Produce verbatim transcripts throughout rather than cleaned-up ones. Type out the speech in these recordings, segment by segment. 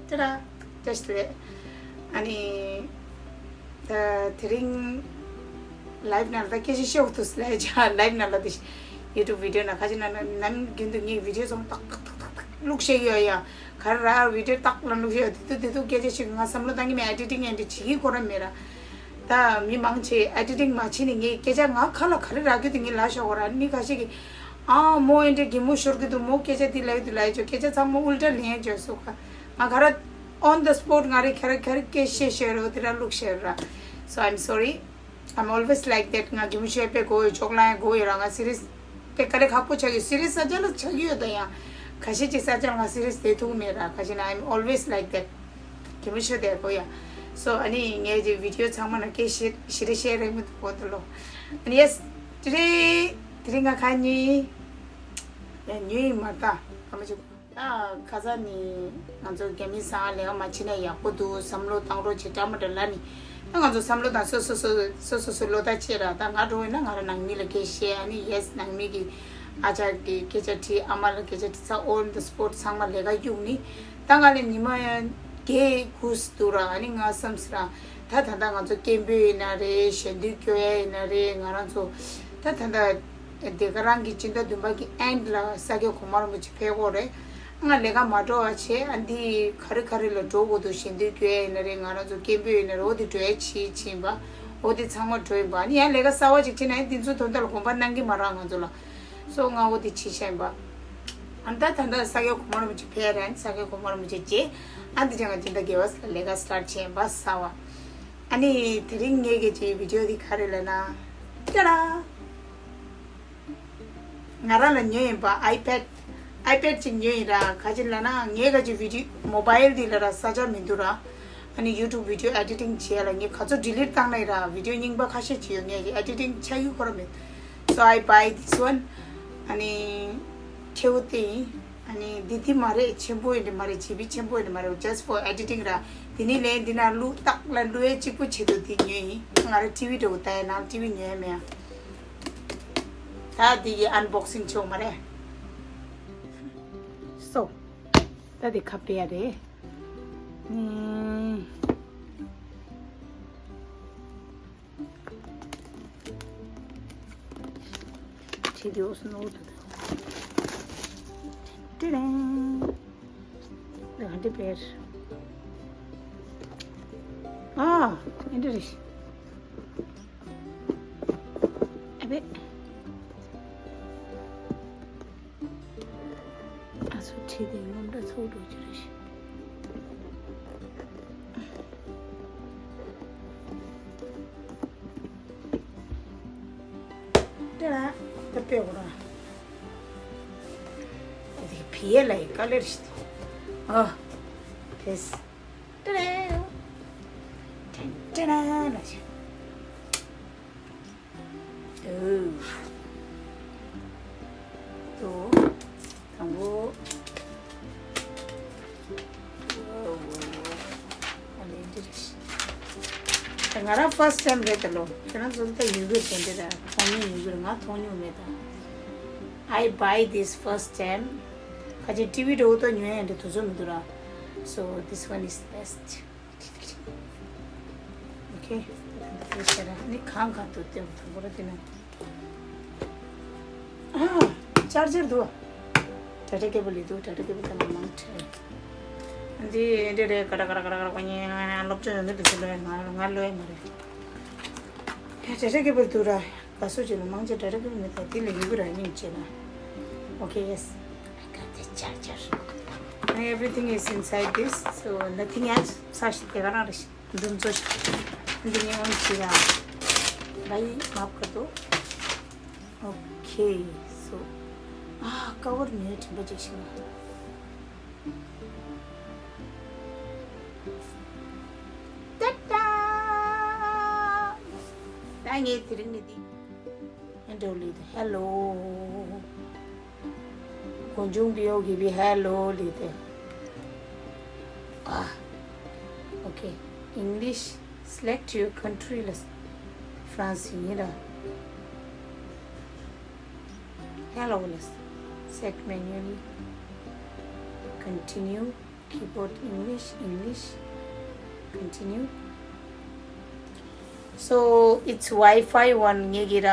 ཏྲ་ཏྲ། བཀྲ་ཤིས་བདེ་ལེགས། ཨ་ནི། ད་དེ་རིང་ལའིབ་ནང་ལ་ད་སྐད་ཆ་བཤད་འོ་ཐུག་ལའིབ་ཇ་ལའིབ་ནང་ལ་དེ་ཡུ་ཊུབ་བི་ཌི་ཡོ་ནང་ཁ་ཅིག་ནང་ནམ་རྒྱུན་དུ་ངས་བི་ཌི་ཡོ་ཚང་མ་ཏག་ཏག་ཏག་ཏག་ཏག་བླུགས་བཤད་ཀྱི་ཡོད་ཡ། ག་རེ་ར་བི་ཌི་ཡོ་ཏག་ལ་བླུགས་བཤད་ཡོད། དེ་དུས་དེ་དུས་སྐད་ཆ་ཞིག་ང་བསམ་བློ་བཏང་གི་མེད། ཨེ་ཌི་ཊིང་ཨེ་འདྲ་བྱེད་ཀྱི་ཁོ་རང་མེད་ར། ད་མི་མང་ཆེ་ཨེ་ཌི་ཊིང་མ་བྱེད་ནས་ངས་སྐད་ཆ་ང་ཁ་ལ་ག་རེ་རག་གི་འདུག་ངས་ལབ་ཤོག་གོ་ར། མི་ཁ་ཤས་ཀྱིས་ཨ་མོ་ཨེ་འདྲ་གད་མོ་ཤོར་གི་འདུག་མོ་སྐད་ཆ་འདི་ལབ་ཀྱི་འདུག་ལབ་ཡ་ཅོ། སྐད་ཆ་ཚང་མ་ཨུལ་ཊ་ལེན་ཡ་ཅོ་སོ་ཁ། ང་ག་ར་on the spot ང་རེ་ག་རེ་ག་རེ་སྐད་བཤད་བཤད་རོ་དེ་ར་བླུགས་བཤད་ར། So I'm sorry. I'm always like that. ང་གད་མོ་ཤོར་པའི་གོ་ཡོད་ཅོག་ལ་ཡ་གོ་ཡོད་ར། ང་སི་རི་ཡས་དེ་དཀའ་ལས་ཁག་པོ་ཆགས་ཡོད། སི་རི་ཡས་ས་ཆ་ལ་ཆགས་ཡོད་ད་ཡང་། ཁ་ཤས་ཀྱི་ས་ཆ་ལ་ང་སི་རི་ཡས་བསྡད་ཐུབ་མེད་ར། ཁ་ཤས་ན་I'm always like that. གད་མོ་ཤོར་བསྡད་གོ་ཡ། So ཨ་ནི་ངའི་གི་བི་ཌི་ཡོ་ཚང་མ་ན་སྐད་བཤད་ཤི་རེ་བཤད་རེ་མི་འདུག་གོ་ད་ལོ། ཨ་ནི་ཡེས་དེ་རེད། དེ་རིང་ང་ཁ་ཉོས། ཡ་ཉོས་ཡིན་མ་ད་ཨ་མ་ཅིག་ད་ཁ་ས་ནི་ང་ཚོ་རྒྱ་མི་ས་ལས་མ་ཕྱིན་ན་ཡག་པོ་འདུག་བསམ་བློ་བཏང་རོགས་བྱེད་འདྲ་མ་འདྲ་ལ་ནི། ད་ང་ཚོ་བསམ་བློ་བཏང་སོ་སོ་སོ་སོ་སོ་སོ་བློ་ཐག་བཅད་ར། ད་ང་འགྲོ་ཡིན་ན་ང་རང་ནང་མི་ལ་སྐད་བཤད། ཨ་ནི་ཡེས་ནང་མི་གི་ཨ་ཅག་གི་སྐད་ཆ་དྲིས། ཨ་མ་ལ་སྐད་ཆ་དྲིས་ཚར། on the spot ཚང་མ་ལས་ཀ་གཡུག་ནི། ད་ང་ལས་ཉི་མ་བརྒྱད་དགུ་འདུག་ར། ཨ་ནི་ང་བསམ་སི་ར། ད་ད་ལྟ་ང་ཚོ་སྐད་འབོད་ཡིན་ན་རེད། ཞལ་འདོན་སྐྱོར་ཡ་ཡིན་ན་རེད། ང་རང་ཚོ་ད་ད་ལྟ་དེ་ག་རང་གི་སྤྱི་ཟླ་བདུན་པ་གི་ཨེན་ཌི་ལ་ས་སྐྱ་གོང་མ་རིན་པོ་ཆེ་ཕེབས་ཀྱི་ཡོད་རེད། ང་ལས་ཀ་མ་འགྲོ་བ་བྱས། ཨ་འདི་ག་རེ་ག་རེ་ལ་འགྲོ་དགོས་འདུག་ཞལ་འདོན་སྐྱོར་ཡ་ཡིན་ན་རེད། ང་རང་ཚོ་སྐད་འབོད་ཡིན་ན་རེད། འོ་དེ་འགྲོ་ཡ་བྱེད་བྱེད་ཡིན་པ། འོ་དེ་ཚང་མ་འགྲོ་ཡིན་པ། ཨ་ནི་ཡང་ལས་ཀ་གསར་པ་ཅིག་བྱེད་ན་ཡང་དེ་ཚོ་དོན་དག་ལ་གོམ་པ་གནང་གི་མ་རག་ང་ཚོ་ལ། སོ་ང་འོ་དེ་བྱེད་བྱེད་ཡིན་པ། ཨ་ནི་ད་ད་ལྟ་ས་སྐྱ་གོང་མ་རིན་པོ་ཆེ་ཕེབས་རན། ས་སྐྱ་གོང་མ་རིན་པོ་ཆེ་རྗེས་ཨ་འདི་ཅང་ང་སྤྱི་ཟླ་བརྒྱད་པ་ལས་ཀ་སི་ཊར་ཊི་བྱེད་ཡིན་པ་གསར་པ། ཨ་ནི་དེ་རིང་ངའི་གི་ཅིག་བི་ཌི་ཡོ་འདི་ག་རེ་ལབ་ན། ཏྲ་ར། ང་རང་ལ་ཉོས་ཡིན་པ་ཨའི་པེཌ། ཨའི་པེཌ་ཅིག་ཉོས་ཡིན་ར། ག་ཅི་ལབ་ན་ངའི་ག་ཅི་བི་ཌི་ཡོ་མོ་བྷའིལ་འདི་ལ་ར་ས་ཆ་མི་འདུག་ར། ཨ་ནི་ཡུ་ཊུབ་བི་ཌི་ཡོ་ཨེ་ཌི་ཊིང་བྱེད་ཡ་ལ་ངས་ག་ཚོད་ཌི་ལིཊ་བཏང་ན་ཡིན་ར། བི་ཌི་ཡོ་རྙིང་པ་ཁ་ཤས་ཅིག་ཡོད། ངས་ཀྱི་ཨེ་ཌི་ཊིང་ཆགས་ཡུལ་ཁོ་ར་མེད། So I buy this one. ཨ་ནི་ཁྱེའུ་དེ་ཡིན། ཨ་ནི་འདི་འདི་མ་རེད། ཆེན་པོ་ཡིན་འདི་མ་རེད། ཇི་བི་ཆེན་པོ་ཡིན་འདི་མ་རེད། Just for editing ར། འདི་ནི་ལས་འདི་ན་བླུག་ཏག་ལ་བླུག་ཡས་གཅིག་པུ་བྱེད་དུ་འདི་ཉོས་ཡིན། ང་ར་ཊི་བི་འགྲོ་གི་ད་ཡ་ནང་ཊི་བི་ཉོས་ཡ་མེད་ཡ། ད་འདི་གི་ཨན་བོག་སིང་བྱེད་འོ་མ་རེད། སོ། ད་འདི་ཁ་ཕྱེ་ཡ་རེད། ཨུམ། ཁྲིད་དེ་འོ་སོ་ནོར་འདུག་ཏི་རེང་། འདི་ག་འདི་པེར། ཨ། འདི་འདྲ་རེད། ཨ་བེ། ཨ་སོ་ཁྲིད་དེ་སྔོན་འདྲ་ཚོགས་འགྲོ་རྒྱུ་རེད། ཏེ་ར་ཏེ་པེ་གོ་ར། ཏེ་ཕི་ཡེ་ལ་ཡི་ཀ་ལེར་ཤི་ཏེ། ཨ། ཕེས། ཏེ་ར། ཏེ་ར་ལ་ཤི། ཏུ། ཏུ། དང་པོ། ཨ་ལེ་འདི་རེད། ད་ང་རང་ཕར་སི་ཊའིམ་རེད་ད་ལོ། ཁྱེད་རང་ཚོ་ད་ཡུ་གུར་དེ་འདྲ་ར་མཐོང་མྱོང་ཡུ་གུར་ང་མཐོང་མྱོང་མེད་ད། I buy this first time. ཁ་ཅིག་ཊི་བི་འགྲོ་ཏོ་ཉོ་ཡ་འདི་དུ་ཚོད་མི་འདུག་ར། So this one is best. Okay. ནི་གང་གང་དུ་སྟེ་དང་པོ་ར་དེ་ན། ཨ། ཅར་ཇར་འདུག་ཌ་ཊ་ཀེ་བལ་ལི་འདུག་ཌ་ཊ་ཀེ་བལ་དང་མང་ཆེ། འདི་འདི་རེད། ཀ་ར་ཀ་ར་ཀ་ར་ཀ་ར་ཀ་ཉེ་ང་སློབ་སྦྱོང་ཡོད་མེད་དུ་ཟེར་ལོས་ང་ང་ལོས་མ་རེད། ཧེ་ཌ་ཊ་ཀེ་བལ་འདུག་ར། ག་སུ་བྱས་ན་མང་ཆེ་ཌ་ཊ་ཀེ་བལ་མེད་ད། འདི་ལས་ཡོད་གི་ར་སྙིང་རྗེ་ན། Okay, yes. I got the charger. And everything is inside this, so nothing else. ས་ཞིག་དེ་ག་རང་རེད། འདུ་འཛོ་ཞིག་འདི་ངས་འོང་ཞིག་ར། ལ་ཡི་མབ་ག་དོ། Okay, so. ཨ། ཀ་བར་ནས་དྲན་པ་ཅིག་ཞིག་ན། ཏ་ཏ། ད་ངས་དེ་རིང་ནས་འདི། ཨེ་འགྲོ་ལི་ཏེ། Hello. གོ་འབྱུང་བི་ཨོ་གི་བི་ཧེ་ལོ་ལི་ཏེ། ཨ། Okay. English, select your country ལ། ཧྥ་རན་སི་ཡིན་ར། Hello ལ། Select manually. Continue. Keyboard English, English. Continue. So it's Wi-Fi one. ངེད་ཀྱི་ར་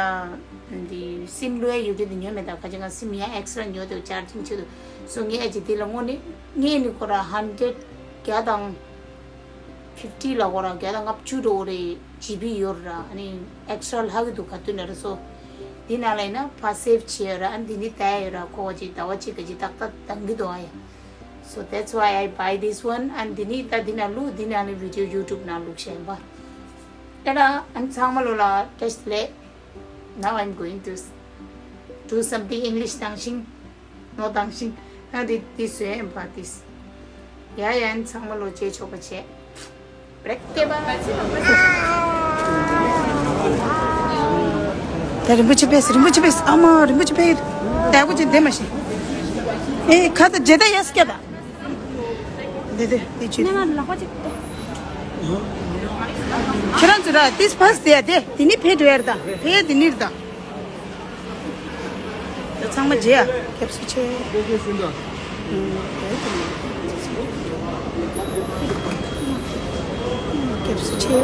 འདི་སིམ་ལོའི་ཡུ་ཊི་དེ་ཉོས་མེད། ད་ཁ་ཅིག་ང་སིམ་ཡང་ཨེག་སི་ཊ་ར་ཉོས་དེ་ཅར་ཇིང་བྱེད་དུ། སོ་ངས་ཨ་ཅེ་དེ་ལ་དངོས་གནས་ངས་ནི་ཁོ་ར་ཧན་ཌེ་རེ་ཌི་བརྒྱ་དང་ཕིབ་ཊི་ལ་ཁོ་ར་བརྒྱ་དང་ལྔ་བཅུ་འགྲོ་རེད། ཇི་བི་ཡོད་ར། ཨ་ནི་ཨེག་སི་ཊ་ར་ལྷག་གི་འདུག་ག་དུས་ན་ར། སོ་འདི་ནང་ལ་ཡིན་ན་ཕར་སེབ་བྱས་ཡོད་ར། ཨ་ནི་འདི་ནི་ད་ཡོད་ར། ཁོ་བ་ཅིག་ཟླ་བ་གཅིག་ག་ཅིག་ཏག་ཏག་འདང་གི་འདུག་ཨ་ཡ། So that's why I buy this one. And འདི་ནི་ད་འདི་ན་བླུག་འདི་ན་ནི་བི་ཌི་ཡོ་ཡུ་ཊུབ་ན་བླུག་བཞིན་པ། ད་ཨ་ནི་ཚང་མ་ལོ་ལ་བཀྲ་ཤིས་བདེ་ལེགས། Now I'm going to s- do something English དང་ཤིང་ནོ་དང་ཤིང་། ད་འདི་འདི་བཟོས་ཡིན་པ་འདི། ཡ་ཡ། ཨ་ནི་ཚང་མ་ལོ་རྗེས་ཆོག་པ་བྱས། རེག་ཏེ་བ། ད་རིན་པོ་ཆེ་ཕེབས། རིན་པོ་ཆེ་ཕེབས། ཨ་མ་རིན་པོ་ཆེ་ཕེབས། ད་རིན་པོ་ཆེ་འདེམས་མ་ཤེས། ཨེ་ཁ་ད་ཇེ་ད་ཡ་སྐྱ་ད། འདི་འདི་འདི་ཅི། ཁྱེད་རང་ཚོ་ར་ཏིས་ཕ་སི་དེ་ཡ་དེ་དེ་ནི་ཕེ་འགྲོ་ཡར་ད་ཕེ་དེ་ནིར་ད། ད་ཚང་མ་རྗེས་ཡ་སྐྱབས་སུ་མཆི། སྐྱབས་སུ་མཆི་མོ། སྐྱབས་སུ་མཆི།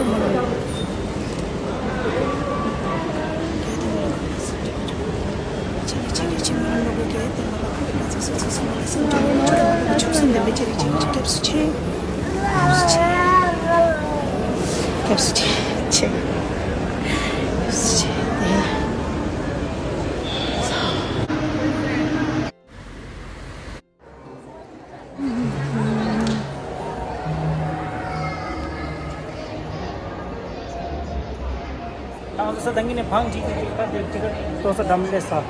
སྐྱབས་སུ་མཆི། སྐྱབས་སུ་མཆི། སྐྱབས་སུ་མཆི། ང་ཚོ་ས་དང་གི་ནས་བང་ཁྲིད་ཀྱི་ཀ་དེ་ཀྲི་ཀ་ཏོ་ས་འགྲམ་ལས་ས།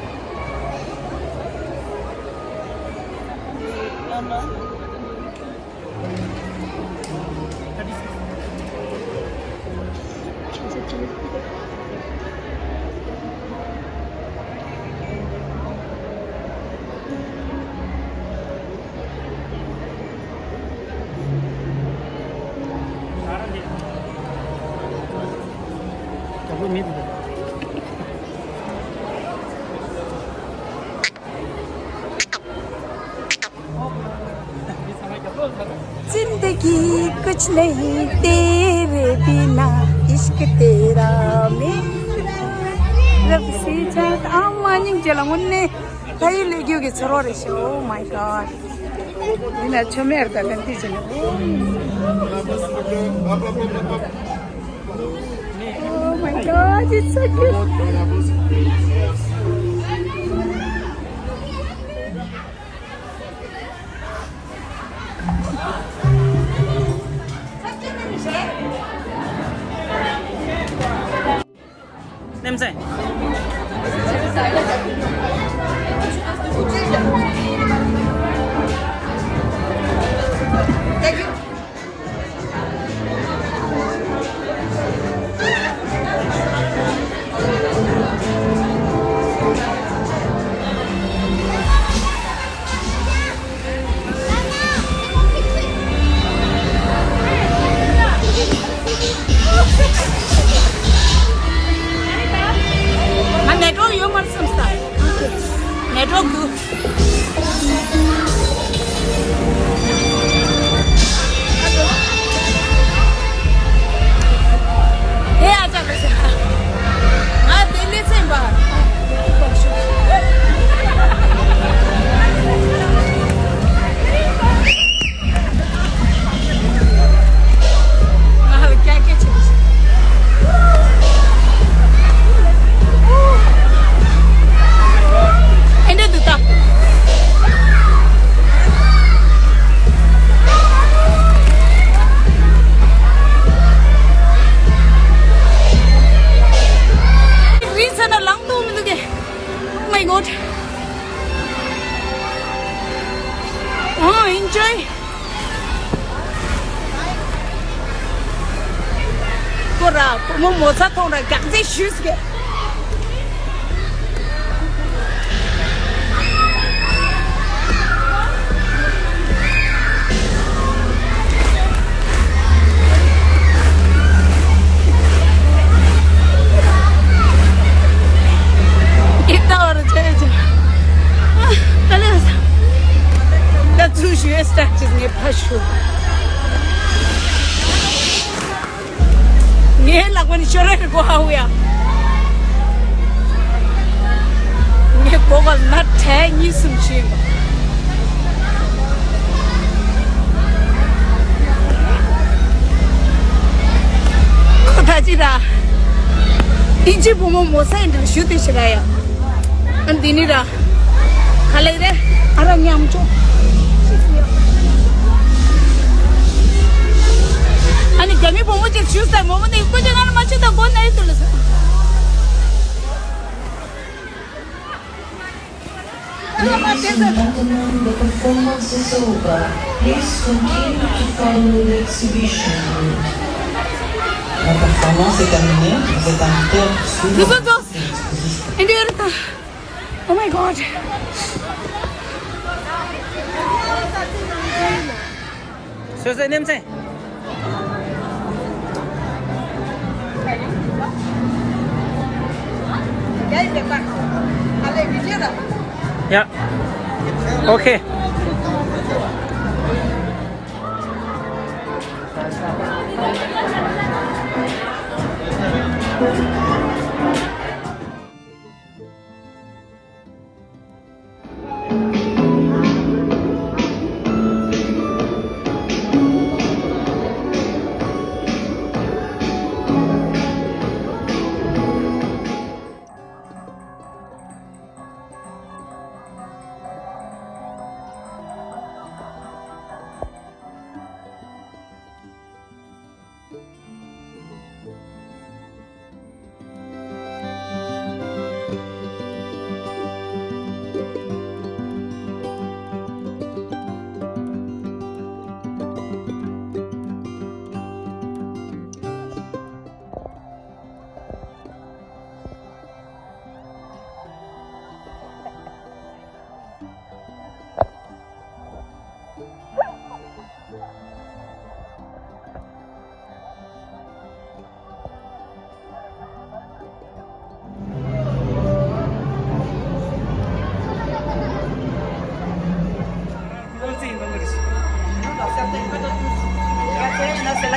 زندگی کچھ نہیں تیرے بنا، عشق تیرا میرا، رب سے زیادہ۔ ཨ་མ་སྙིང་རྗེ་ལ་དངོས་གནས་ཕ་ཡུལ་ལས་རྒྱུ་གི་ཚོར་བ་རེད་ཤག Oh my God. འདི་ན་ཆོ་མེར་དང་ལན་ཏི་ཟེར་ནས། Oh my God, it's so cute. ང་ནེཊ་ཝརཀ་ཡོད་མ་རེད་བསམ་སྟེ། ནེཊ་ཝརཀ་འདུག་ཨེ་ཨ་ཅག་ལ་ཤ། ང་དེ་ལས་ཚན་པ། ང་ལ་ཀྱག་ཀྱག་བྱེད་ཀྱི་ཨེ་འདྲ་འདུག་ད། རི་ཚ་ན་ལངས་ཐུབ་མི་འདུག་གས། Oh my God. Oh, enjoy. ཁོ་ར་བུ་མོ་མོ་ཚ་ཐོང་ར་རྒྱག་རྩེ་ཞུས་གེ། ཨི་ཏོ་ར་ཆེ་ཆེ། ཨ་ད་ལེ། ད་ཚུར་ཞུ་ཡས་སྟག་ཅིག་ངས། ཞུ། ངའི་ལག་པ་ནི་ཤོར་རེ་རེ་གོ་ཧ་ཝུ་ཡ། ངའི་གོ་ག་ལ་གྲལ་གཉིས་གསུམ་ཞུས་པ། ཁོ་ད་ཅི་ར། ཨིན་ཇི་བུ་མོ་མོ་ས་ཡིན་འདྲ་ཞུ་དེ་ཞིག་ཡ། ཨ་འདི་ནི་ར། ག་ལེ་རེད། ཨ་ར་ཉམ་ཆུང་། ཨ་ནི་རྒྱ་མི་བུ་མོ་ཅིག་ཞུ་ས་མོ་མོ་ནི་ཀུ་ཅི་ང་ལ་མ་ཆུ་ད་གོ་ན་ཡི་དུ་ལ་ས། Ladies and gentlemen, the performance is over. Please continue to follow the exhibition route. La performance est terminée. Vous êtes invités à suivre l'exposition. Oh my god. Yeah. Okay.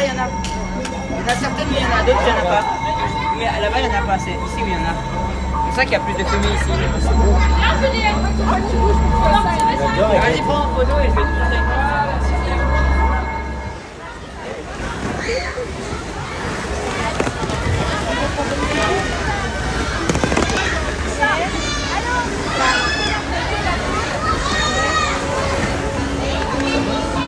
Il y en a certaines, il y en a d'autres, il y en a pas. Mais là-bas, il y en a pas assez. Ici, oui, il y en a. C'est pour ça qu'il y a plus de fumée ici. Vas-y, prends en photo et je vais te montrer.